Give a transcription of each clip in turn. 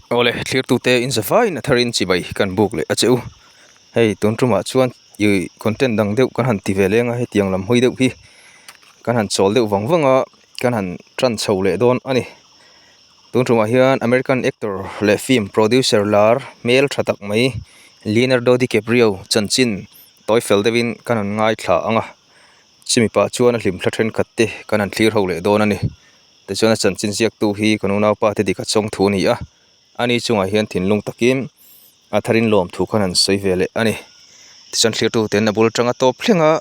Awle thlirtute in zavaiin a tharin chibai kan buk leh a che u. Hei tun tumah chuan ih content dang deuh kan han ti ve leng a hetiang lam hawi deuh hi kan han chawl deuh vang vang a kan han tan chho leh dawn a ni. Tun tumah hian American actor leh film producer lar hmel tha tak mai Leonardo DiCaprio chanchin tawi fel deuhin kan han ngaithla ang a chumi pah chuan a hlimthla thenkhat te kan han thlir ho leh dawn a ni. Tichuan a chanchin ziaktu hi kan unaupa te dik a chawng thu a ni a, ani chungah hian thinlung takin a tharin lawm thu khan an sawi ve leh a ni. Tichuan thlirtu ten a bul atanga tawp thleng a,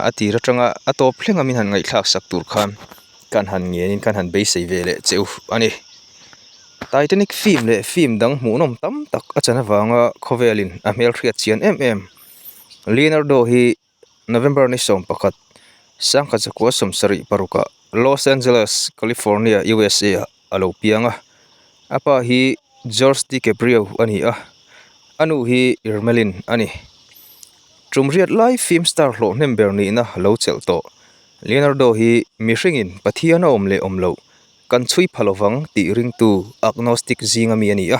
a tir atanga a tawp thleng a min han ngaihthlak sak tur khan kan han ngenin kan han beisei ve leh che u a ni. Titanic film leh film dang hmuhnawm tam tak a chan avanga khawvelin a hmelhriat chian em em Leonardo hi November ni 11, 1976-ah Los Angeles, California, USA-ah a lo piang a. A pa hi George DiCaprio a ni a, a nu hi Irmelin a ni. Tum riat lai film star hlawh hnem ber nihna lo chelh tawh. Leonardo hi mihringin Pathian a awm leh awm loh kan chhui pha lovang tih ringtu agnostic zinga mi a ni a.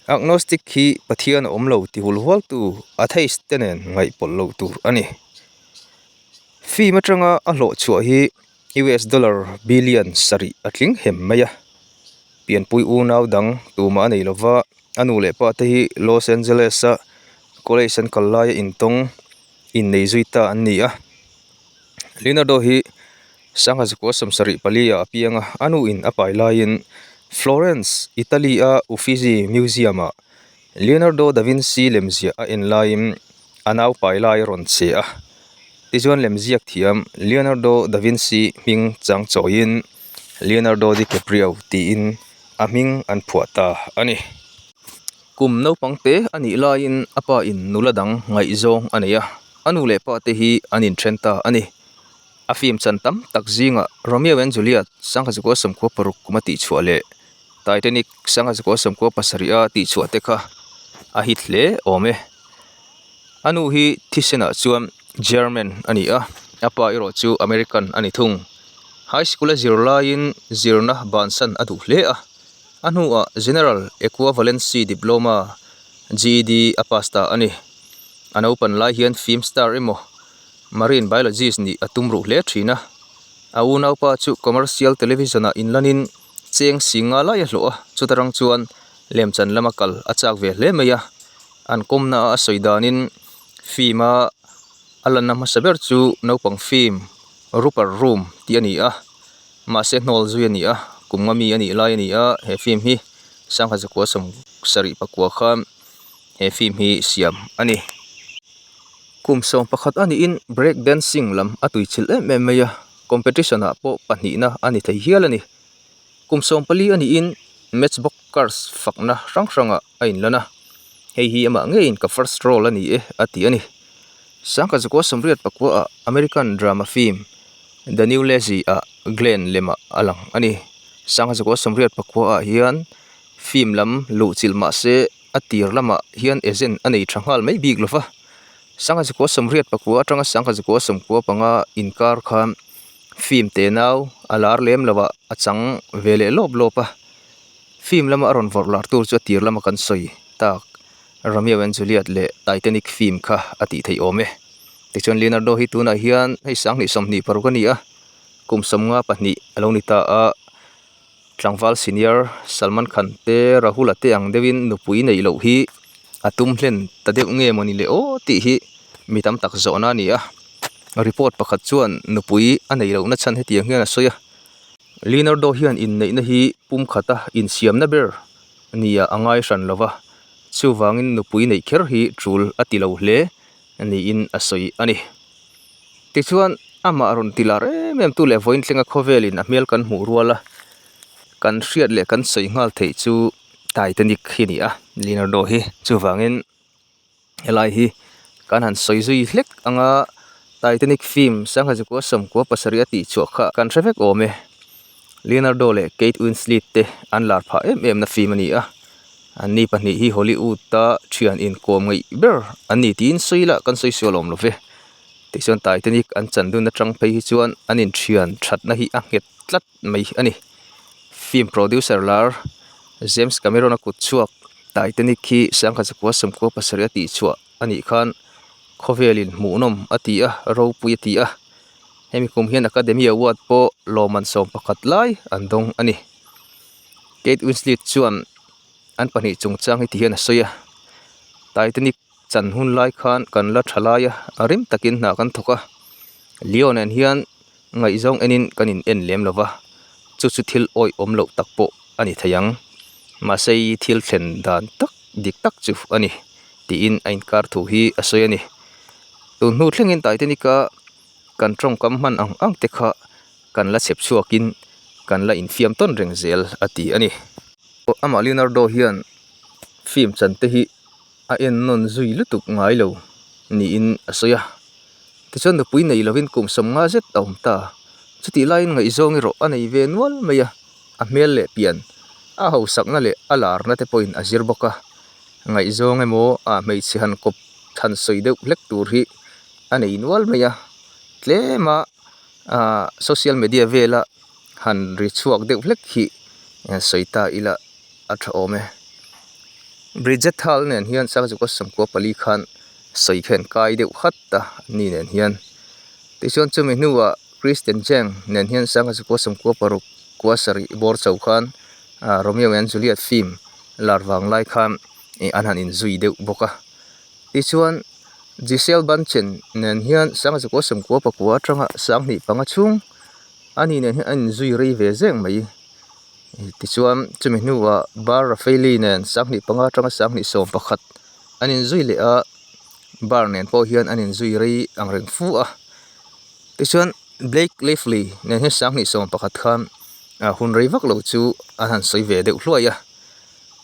Agnostic hi Pathian a awm lo ti hul hualtu atheist te nen ngaihpawlh loh tur a ni. Film atanga a hlawh chhuah hi US dollar billion sarih a tling hem mai a. Pianpui unau dang tumah a nei lova, a nu leh pa te hi Los Angeles a college an kal laia intawng innei zui ta an ni a. Leonardo hi Sangha zakua 74 ah a piang a, a nu in a pai laiin Florence, Italy a Uffizi Museum ah Leonardo da Vinci lemziah a en laiin a nau pai lai a rawn che a. Tichuan lemziak thiam Leonardo da Vinci hming chang chawiin Leonardo DiCaprio tiin a hming an phuah ta a ni. Kum naupang te a nih laiin a pa in nula dang ngaihzawng a nei a, a nu leh pa te hi an inthen ta a ni. A film chan tam tak zingah Romeo and Juliet, 1996 kuma tihchhuah leh Titanic, 1997 a tihchhuah te kha a hit hle awm e. A nu hi thisenah chuan German a ni a, a pa erawh chu American a ni thung. High school a zir laiin zirna bansan a duh hle a, a hnuah General Equivalency Diploma, GED, a pass ta a ni. A naupan lai hian film star emaw Marine biologist nih a tum ruh hle thin a, a unaupa chu commercial television ah inlanin cheng si nga lai a hlawh a, chuta rang chuan lemchan lama kal a chak ve hle mai a, an kawmna a a sawi danin film a a lanna hmasa ber chu naupang film Rupper Room tih a ni a, mahse hnawl zui a ni a, kum nga mi a nih lai a ni a, he film hi sangha zakua 74 khan he film hi siam a ni. Kum 11 a niin break dancing lam a tuichilh em em mai a, competition ah pawh pahnihna a ni thei hial a ni. Kum 14 a niin Matchbox Cars fakna hrang hrangah a inlan a, hei hi amah ngeiin ka first role a ni e a ti a ni. 1984 ah American drama film The New Lazy ah Glenn lemah a lang a ni. 1984 ah hian film lam luhchilh mahse a tir lamah hian agent a nei tha nghal mai bik lova sangha zakua 84 atanga sangha zakua 95 inkar khan film te nau a lar lem lo ah a chang ve leh lawp lawp a film lama a rawn vawrh lar tur chu a tir lama kan sawi tak Romeo and Juliet leh Titanic film kha a tih theih awm e tichuan Leonardo hi tunah hian hei 2026 a ni a kum 52 a lo ni ta a. Tlangval senior Salman Khan te Rahul-a te ang deuhin nupui neih loh hi a tum hlen ta deuh nge mawni le aw tih hi mi tam tak zawhna a ni a. Report pakhat chuan nupui a neih lohna chhan hetiang hian a sawi a, Leonardo hian inneihna hi pumkhata insiamna ber nia a ngai hran lo va, chuvangin nupui neih kher hi tul a ti lo hle niin a sawi a ni. Tichuan, amah rawn ti lar em em tu leh vawiin thlenga khawvelin a hmel kan hmuh rual a, kan hriat leh kan sawi nghal theih chu Titanic hi a ni a, Leonardo hi. Chuvangin helai hi kan han sawi zui hlek ang a, Titanic film sangha zikua sawmkua pasarih a tih chhuah kha kan hre vek awm e. Leonardo leh Kate Winslet te an lar phah em em na film a ni a, anni pahnih hi Hollywood-a thian inkawm ngaih ber an ni tiin sawi lah kan sawi sual awm lo ve. Tichuan Titanic an chan dun atang phei hi chuan an inthian thatna hi a nghet tlat mai a ni. Film producer lar James Cameron a kut chhuak Titanic hi sangkhat zakua sawmkua pasarih a tihchhuah a nih khan khawvelin hmuhnawm a ti a, ropui a ti a. Hemi kum hian Academy Award pawh lawmman sawm pakhat lai an dawng a ni. Kate Winslet chuan an pahnih chungchang hi ti hian a sawi a, Titanic chan hun lai khan kan la tha lai a, rim takin hna kan thawk a, Leo nen hian ngaihzawng enin kan in en lem lo va, chu chu thil awihawm loh tak pawh a ni thei ang. Mahse i thil thlen dan tak dik tak chu a ni tiin a inkar thu hi a sawi a ni. Tun hnu thlengin Titanic-a kan tawngkam hman ang ang te kha kan la chhep chhuakin kan la infiam tawn reng zel a ti a ni. Amah Leonardo hian film chan te hi a en nawn zui lutuk ngai lo niin a sawi a. Tichuan nupui nei lovin kum sawmnga zet a awm ta. Chutih laiin ngaihzawng erawh a nei ve nual mai a, a hmel leh pian, a hausakna leh a larna te pawhin a zir bawk a. Ngaihzawng emaw a hmeichhe han kawp than sawi deuh hlek tur hi a nei nual mai a, tlema ah social media vela han ri chhuak deuh hlek hi sawi ta ila a tha awm e. Bridget Hall nen hian Sangzuka sawmkua pali khan sawi kha an kai deuh khat a ni nen hian. Tichuan chumi hnuah Christian Cheng nen hian Sangzuka sawmkua paruk kua sarih bawr chho khan ah Romeo and Juliet film lar vang lai khan ih an han inzui deuh bawk a. Tichuan Gisele Bundchen nen hian Sangzuka sawmkua pakua atanga sanghnih panga chhung a ni nen hian an inzui rei ve zeng mai. Tichuan chumi hnuah Bar Rafaeli nen sanghnih panga atanga sanghnih sawm pakhat an inzui leh a, Bar nen pawh hian an inzui rei ang reng fu a. Tichuan Blake Lively nen hian sanghnih sawm pakhat khan hun rei vak lo chu an han sawi ve deuh hluai a.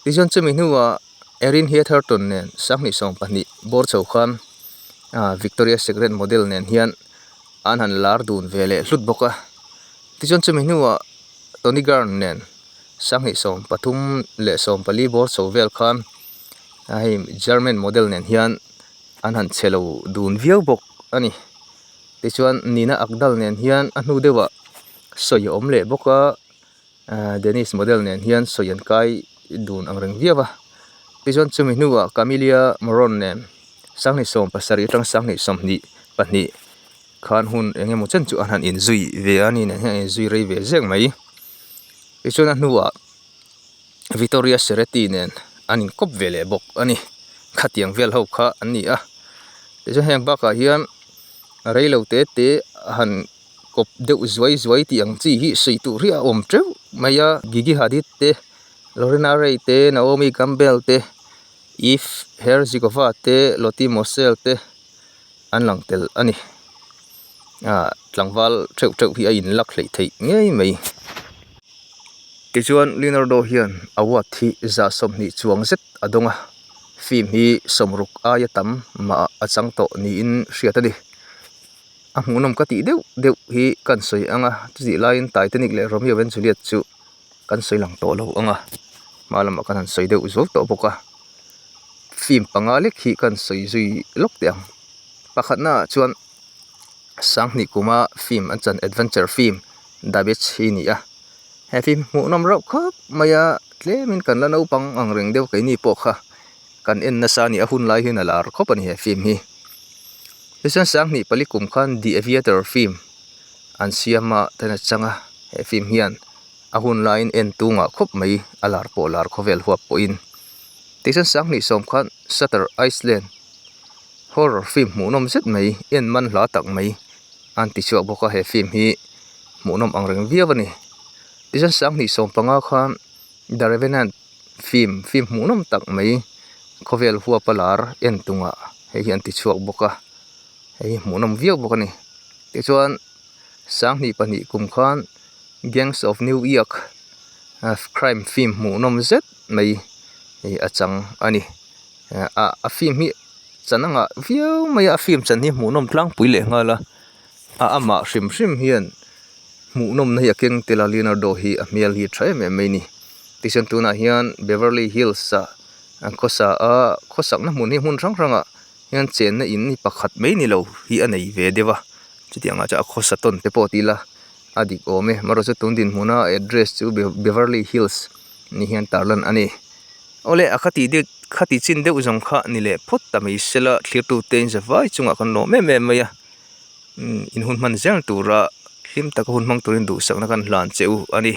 Tichuan chumi hnuah Erin Heatherton nen sanghnih sawm pahnih bawr chho khan Victoria Secret model nen hian an han lar dun ve leh hlut bawk a. Tichuan chumi hnuah Tony Garn nen sanghnih 13 leh 14 bawr chho vel khan a hei German model nen hian an han che lo dun viau bawk a ni. Tichuan Nina Agdal nen hian a hnu deuhah sawi a awm leh bawk a, Danish model nen hian sawi an kai dun ang reng viau a. Tichuan chumi hnuah Camilla Morrone nen sanghnih 17 atang sanghnih 22 Khan hun eng emaw chen chu an han inzui ve a ni nen hian an inzui rei ve zek mai. Tichuan a hnuah Vittoria Ceretti nen an inkawp ve leh bawk a ni. Khatiang vel ho kha an ni a. Tichuan heng bakah hian rei lo te te a han kawp deuh zuai zuai tih ang chi hi sawi tur hi a awm teuh mai a. Gigi Hadid te, Lorena Rae te, Naomi Campbell te, Eve Herzigova te, Lottie Mosel te. an lang tel a ni ah tlangval theuh theuh hi a in lak hleih theih ngei mai tichuan Leonardo hian award hi za sawmhnih chuang zet a dawng a film hi sawmruk aia tam mah a chang tawh niin hriat a ni a hmuhnawm ka tih deuh deuh hi kan sawi ang a chutih laiin Titanic leh Romeo and Juliet chu kan sawi lang tawh lo ang a hma lamah kan han sawi deuh zuau tawh bawk a. Film panga lek hi kan sawi zui lawk teh ang. Pakhatna ah chuan sanghnih kuma film an chan adventure film The Beach hi a ni a. He film hi hmuhnawm reuh khawp mai a, tlemin kan la naupang ang reng deuh keini pawh kha kan en nasa a ni a hun lai hian a lar khawp a ni he film hi. Tichuan sanghnih pali kum khan The Aviator film an siam a ten a chang a, he film hian a hun laiin en tungah khawp mai a lar pawh lar khawvel huap pawhin. Tichuan sanghnih sawm khan Shutter Island horror film hmuhnawm zet mai en man hla tak mai an ti chhuak bawk a he film hi hmuhnawm ang reng viau a ni. Tichuan sanghnih sawm panga khan The Revenant film film hmuhnawm tak mai khawvel huapa lar en tungah hei hi an ti chhuak bawk a hei hi hmuhnawm viau bawk a ni. Tichuan sanghnih pahnih kum khan Gangs of New York crime film hmuhnawm zet mai ih a chang a ni ah a film hi chan a ngah viau mai a a film chan hi hmuhnawm tlangpui leh nghal a a amah hrim hrim hian hmuhnawmna hi a keng tel a Leonardo hi a hmel hi a tha em em mai a ni tichuan tunah hian Beverly Hills ah an khawsa a khawsakna hmun hi hmun hrang hrangah hian chenna in hi pakhat mai ni lo hi a nei ve deuh a chutiang ah chuan a khawsa tawn te pawh ti ila a dik awm e amaherawhchu tun dinhmuna address chu Beverly Hills. Ni hian tarlan a ni. Awle a khati deuh khati chin deuh zawng kha ni leh phawt ta mai sela thlirtute in zavai chungah kan lawm em em mai a. Umm in hun hman zel tura hlim taka hun hmang turin duhsakna kan hlan che u a ni.